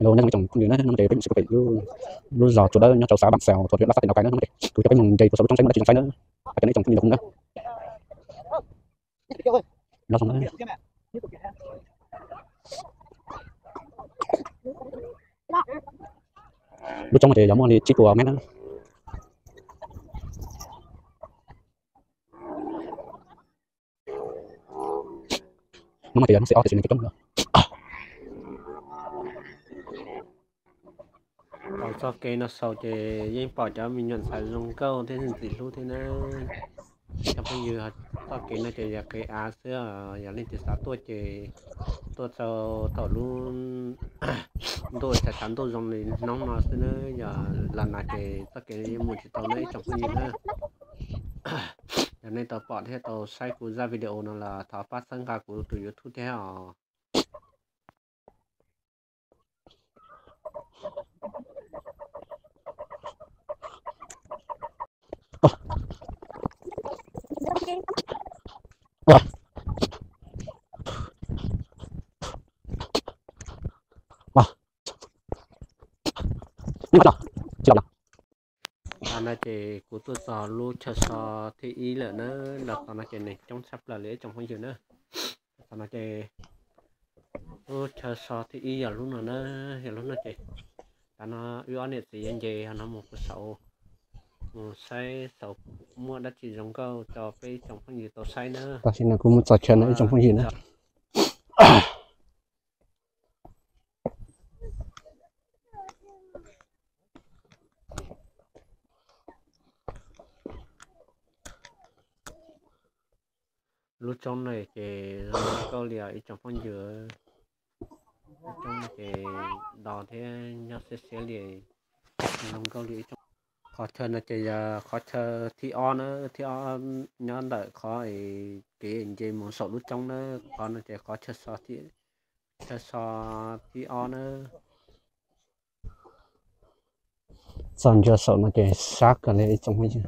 Hello, nyob zoo ib tsoom phooj ywg na, hnub no ces peb mus saib kuv pem lub zos Tsua Dawb nyob rau xã Bản Xèo, thuộc huyện Bát Sát, tỉnh Lào Cai na. Hnub no ces kuv coj peb mus ncig puag saum lub roob saib no, ib tsoom phooj ywg nyob zoo na. Nyob zoo na. Lub roob no ces yog muaj li tsib puas mev na. Hnub no ces yog hnub xiab ob tiam sis nws coob coob lawm. Pom txoj kev no saud ces yeej pom cov me nyuam ntxhais zoo nkauj thiab ntxim hlub thiab na. Cov phooj ywg, txoj kev no ces yog kev av xwb, yog leej twg xav tuaj ces tuaj txog thaum lub ntuj tshav tshav ntuj zoo li hnub no xwb na, yog los nag ces txoj kev mus tsis tau na ib tsoom phooj ywg na. Yog nej tau pom thiab tau saib kuv zaj video no los thov pab txhawb nqa kuv tus YouTube thiab os. Tam no ces kuv tuaj txog lub chaw so thib ib lawm na, los tom no ces neeg coob tshaj plaws li ib tsoom phooj ywg na. Tom no ces lub chaw so thib ib yog lub no na, yog lub no ces tam no wb ob niam txiv yuav nce hov no mus puag saud, mus saib saud muaj dab tsi zoo nkauj rau peb ib tsoom phooj ywg tau saib na. Tam sim no kuv mus txog chaw no ib tsoom phooj ywg na. Lub roob no ces zoo nkauj li os ib tsoom phooj ywg. Lub roob no ces dos thiab nyob xiab xiab li, zoo nkauj li ib tsoom. Qhov chaw no ces yog qhov chaw thib ob na, thib ob nyob ntawm qhov kev nce mus saum lub roob na, qhov no ces qhov chaw so thib ob na. Txog ncua saum no ces sab kawg li ib tsoom phooj ywg.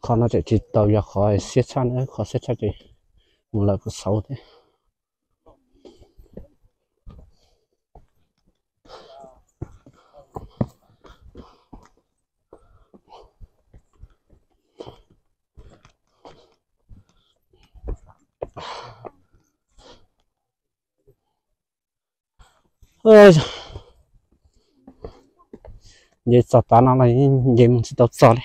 Qhov no tseem tsis tau yog qhov siab tshaj na, qhov siab tshaj ces mus lawm puag saud thiab. Nce txog tav no los nce mus tsis tau txog li.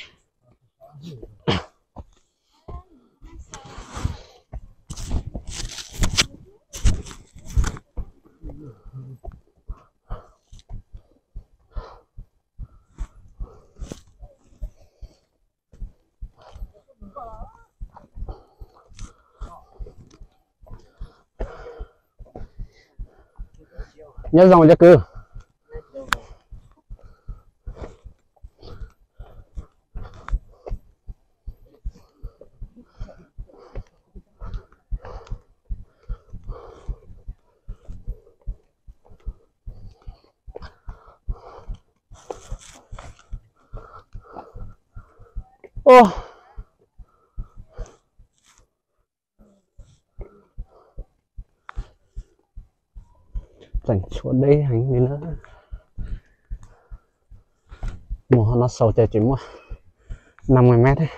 Nyob zoo cov kwv. Tseem tshuav deb heev li na. Mus hov no saud ces tseem muaj năm mươi mét thiab.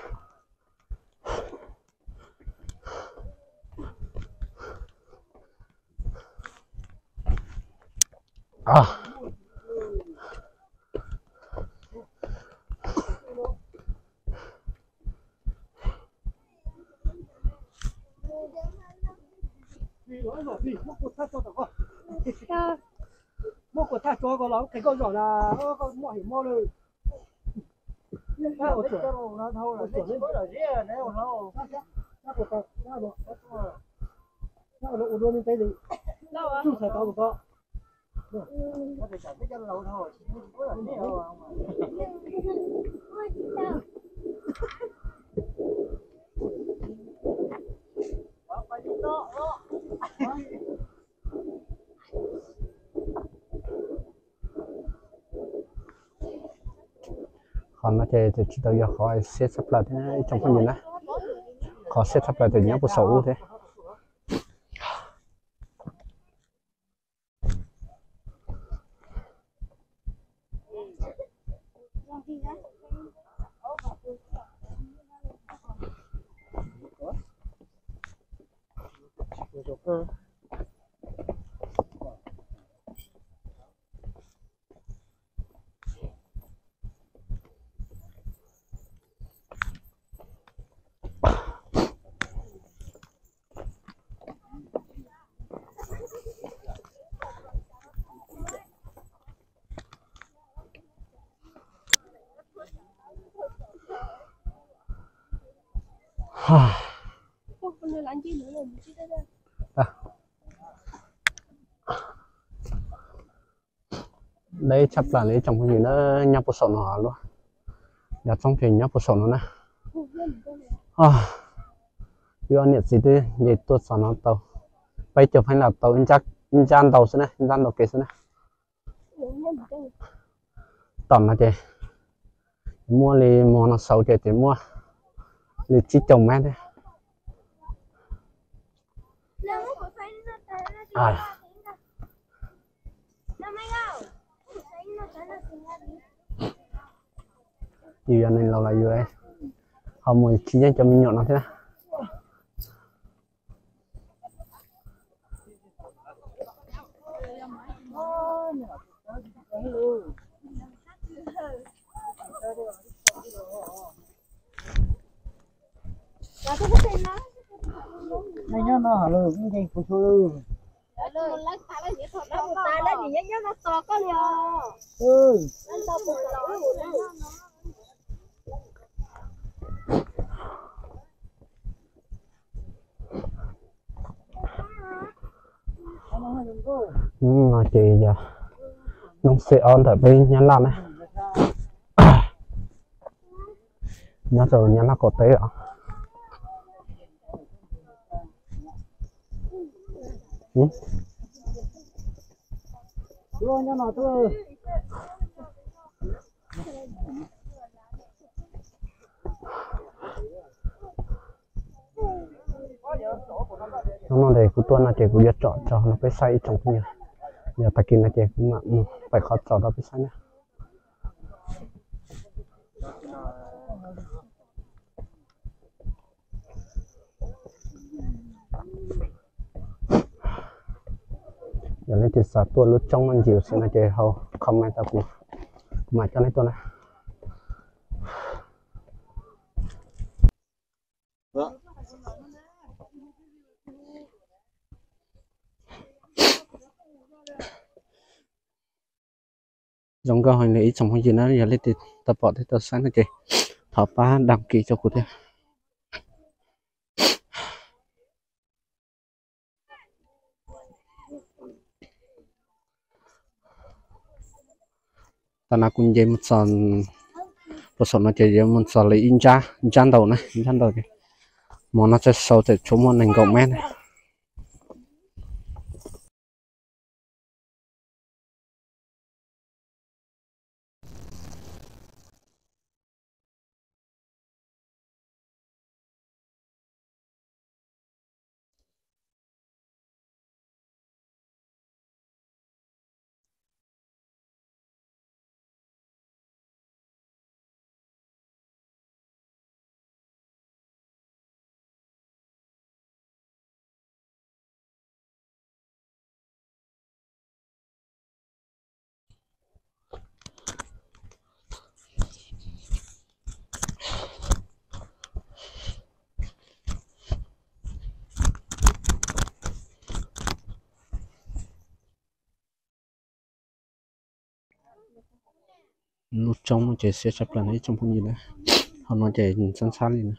Muab kuas thaj tsov ko los qhia koj zom na, koj muaj him mob lawm. Ua dua me ntsis, tsuj txhais tau mus tau. Qhov no ces tsis tau yog qhov siab tshaj plaws thiab ib tsoom phooj ywg na. Qhov siab tshaj plaws ces nyob puag saum ub thiab. Deb tshaj plaws li ib tsoom phooj ywg na, nyob puag saum no lub, yog txoob ces nyob puag saum no na. Wb ob niam txiv twb nce tuaj txog no tau peb caug feeb los tau ib ntsab ntau xwb na, ib ntsab ntau kev xwb na. Tom no ces muaj li mos no saud ces, ces muaj li tsib caug mev thiab. Yus yog neeg laus los yus ho mus tsis yeej cov me nyuam no thiab na. Nyob no lawm, nce kuv xyuas lawm. Hnub no ces yog hnub xib ob ntawm peb Nyab Laj na, nyob rau Nyab Laj qaum teb os. Hnub no ces kuv tuaj no ces kuv yuav tsom tso rau peb saib ib tsoom phooj ywg. Yog tag kis no ces kuv mam mus pem qhov tsom rau peb saib na. Yog leej twg xav tuaj lub roob no ncig ua si no ces hau comment rau kuv, kuv mam coj nej tuaj na. Zoo nkauj heev li ib tsoom phooj ywg na, yog leej twg tau pom thiab tau saib no ces thov pab đăng ký rau kuv thiab. Tam no kuv nce mus txog puag saum no ces yuav mus txog li ib ntsab, ntsab ntau na, ntsab ntau ces mos no txawj sau txawm tshuav muaj nees nkaum mev na. Lub roob no ces siab tshaj plaws na ib tsoom phooj ywg na. Hauv no ces ntxhab ntxhab li na.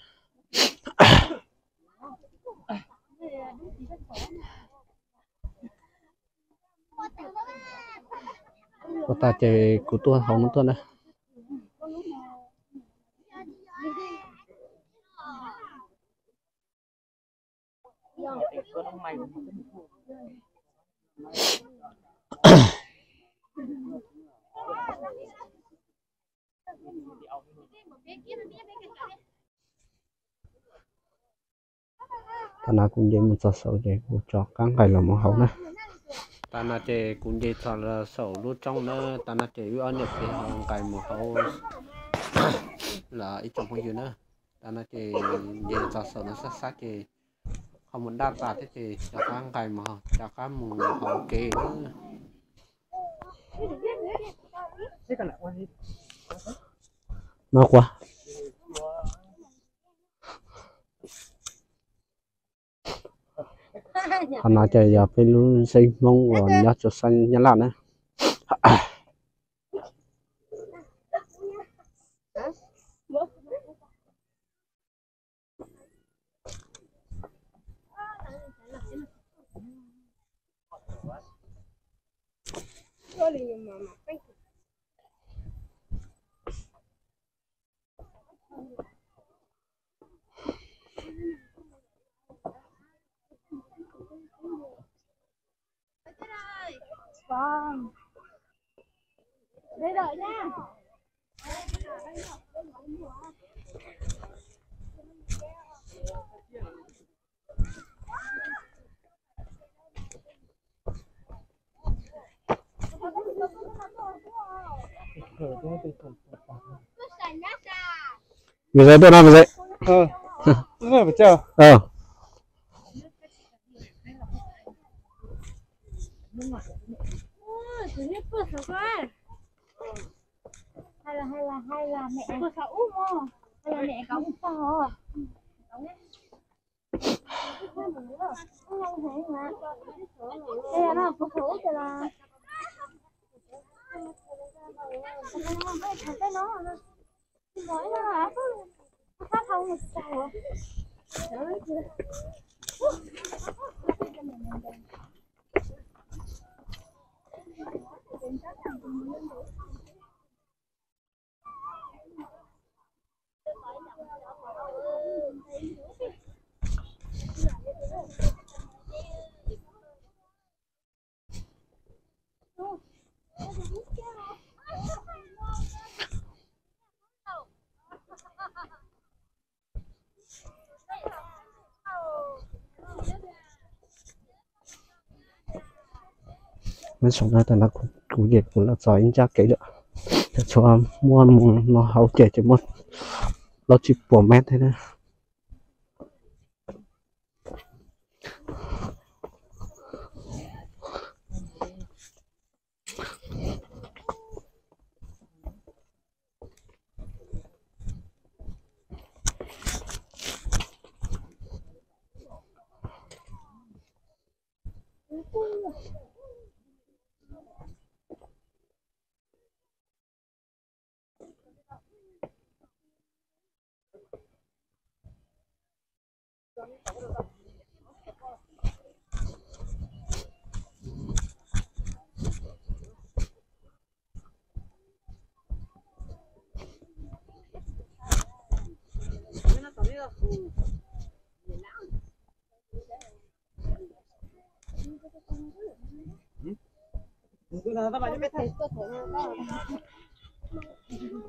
Ua tas ces kuv tuaj hauv no tuaj na. Tam no kuv nce mus txog saum ces kuv rov qab nqis los mus hauv na. Tam no ces kuv nce txog saum lub roob na, tam no ces wb ob niam txiv ho nqis mus hauv lawm ib tsoom phooj ywg na. Tam no ces nce txog saum no sab sab ces ho mus daj tas thiab ces rov qab nqis mus, rov qab mus hauv kev na. No quas. Qhov no ces yog peb lub zeeg Hmoob uas nyob Tsuas Xab Nyab Laj na. Mày dạy tôi nói mày dạy. Hay là, hay là, hay là mẹ, hay là mẹ có út to. Nyob zoo na, tam no kuv ces kuv los txog ib ntsab kev lawm, tsuas muaj mus no hauv ces ces muaj plaub tsib puas mev thiab na.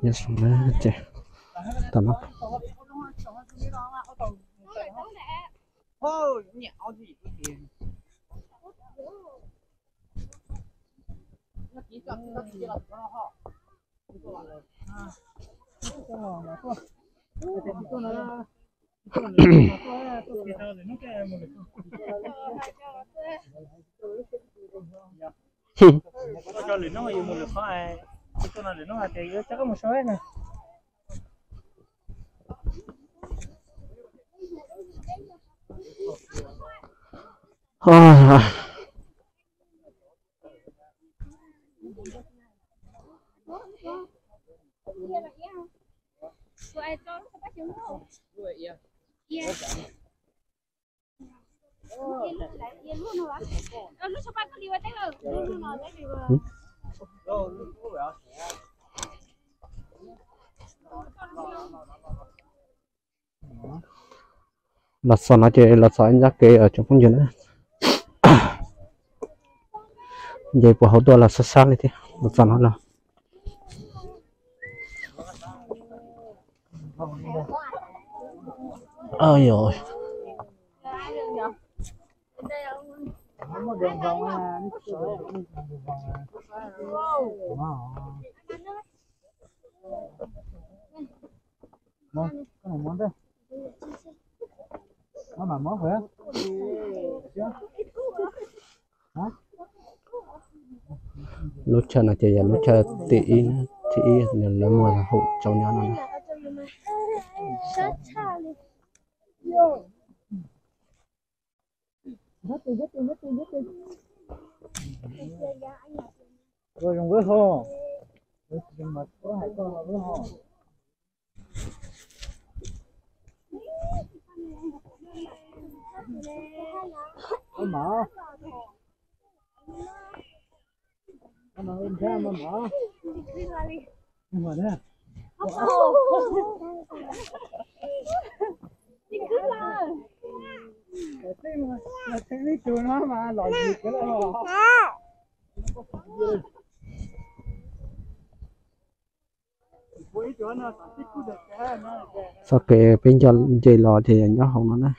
Nyob zoo na, ces tam no Los txog no ces los txog ib ntsab kev tsoom phooj ywg na. Nce puas hauv tuaj los sab sab li thiab los txog no los. Yog Lub chaw no ces yog lub chaw thib ib, thib ib lawv muag hum tsau nyob no. Txoj kev peb nce los ces yog nyob hauv no na.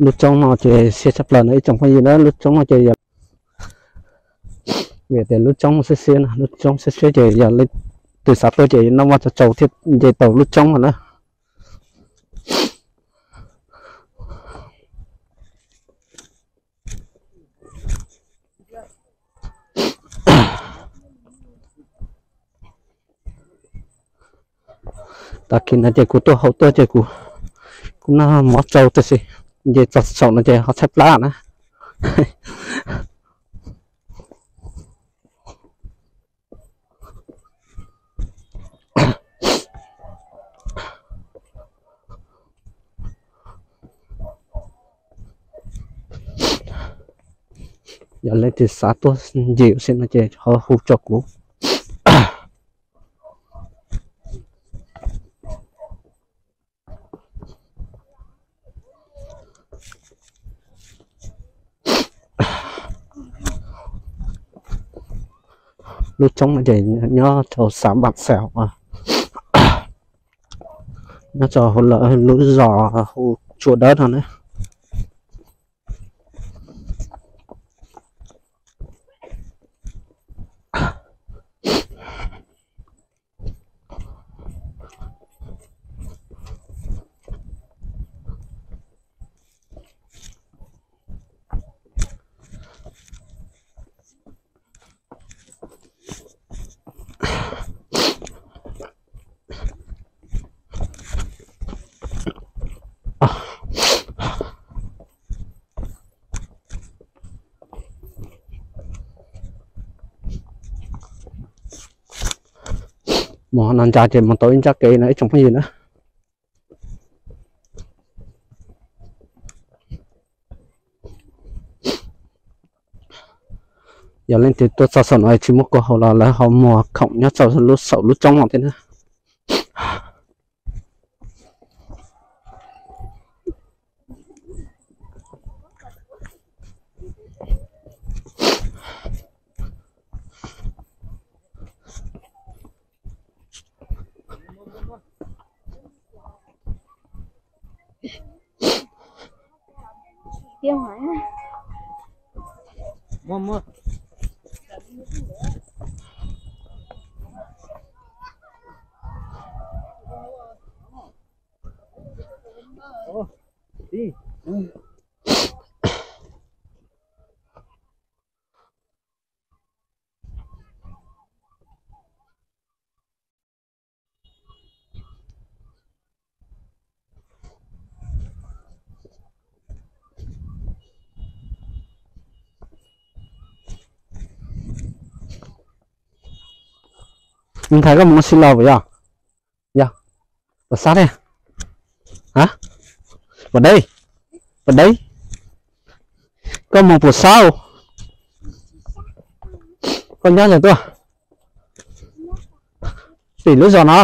Lub roob no ces siab tshaj plaws no ib tsoom phooj ywg na, lub roob no ces yog vim tias lub roob siab siab no, lub roob siab siab ces yog leej twg xav tuaj ces noj vaj tsau tsau thiaj nce tau lub roob no na. Tag kis no ces kuv tuaj hauv tuaj ces kuv, kuv noj mov tsau tab sis nce txog saum no ces ho tshaib plab na. Yog leej twg xav tuaj ncig ua si no ces ho hu rau kuv. Lub roob no ces nyob rau xav Vam Xaus, nyob rau hauv lawv lub zos hu Tsua Dawb no na. Mus no ntsa ces mus tau ib ntsab kev no ib tsoom phooj ywg na. Yog leej twg tuaj txog saum no tsis muaj kua haus los lawv ho muag khoom nyob rau lub saum lub roob no thiab na. Ntxhais koj mus ua si los puas yog? Yog. Puas sab thiab? Ha? Puas deb? Puas deb? Koj mus puas sab? Koj nyob twg tuaj? Tim lub zos no.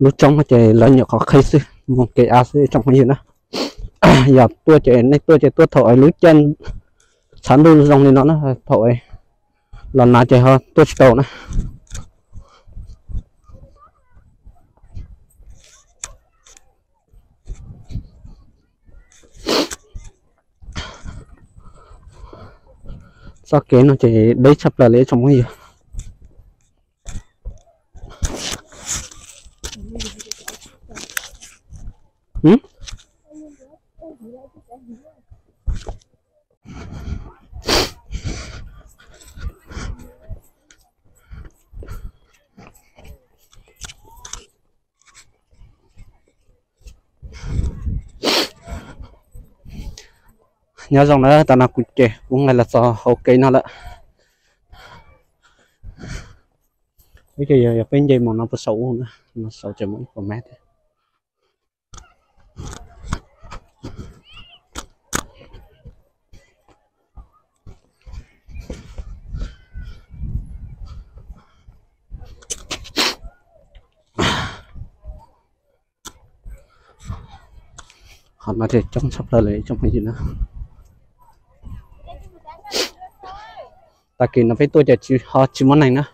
Lub roob no ces lawv nyuam qhuav qhib xwb, mus kev av xwb tsoom phooj ywg na. Yog tuaj ces nej tuaj ces tuaj thaum es lub caij tshav ntuj zoo li no na, thaum es los nag ces ho tuaj tsis tau na. Txoj kev no ces deb tshaj plaws li tsoom phooj ywg. Nyob zoo na, tam no kuv ces kuv nqes los txog hauv kev no lawm. Ib ces yog peb nce mus no puas saum ub na, no saud tseem muaj ib puas mev thiab. Qhov no ces coob tshaj plaws li tsoom phooj ywg na. Tag kis no peb tuaj ces ho tsis muaj neeg na.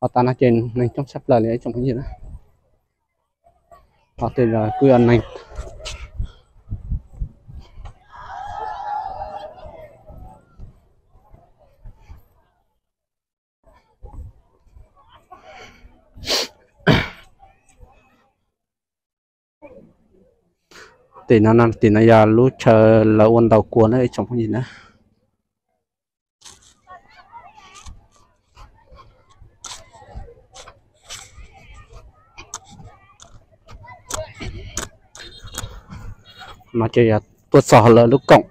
Ho tas no ces neeg coob tshaj plaws li tsoom phooj ywg na. Ho tej zaum kuj yog neeg. Tim no, tim no yog lub chaw lawv ua ntaus kua na ib tsoom phooj ywg na. No ces yog tuaj txog lawv lub koom.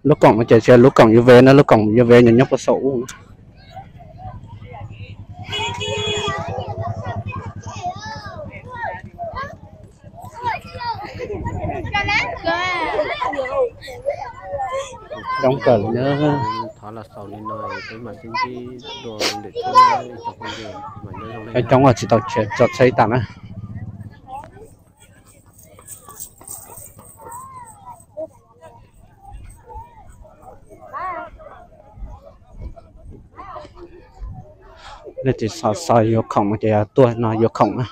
Lub koom no ces lub koom yuav ve na, lub koom yuav ve nyob puag saum ub na. Coob kawg li na. Thov los xaus li no, peb mam sib ntsib dua lwm zaug na ib tsoom phooj ywg. Peb coob os, tsis tau tso tsheb tas na. Leej twg xav xav yuav khoom no ces tuaj no yuav khoom na.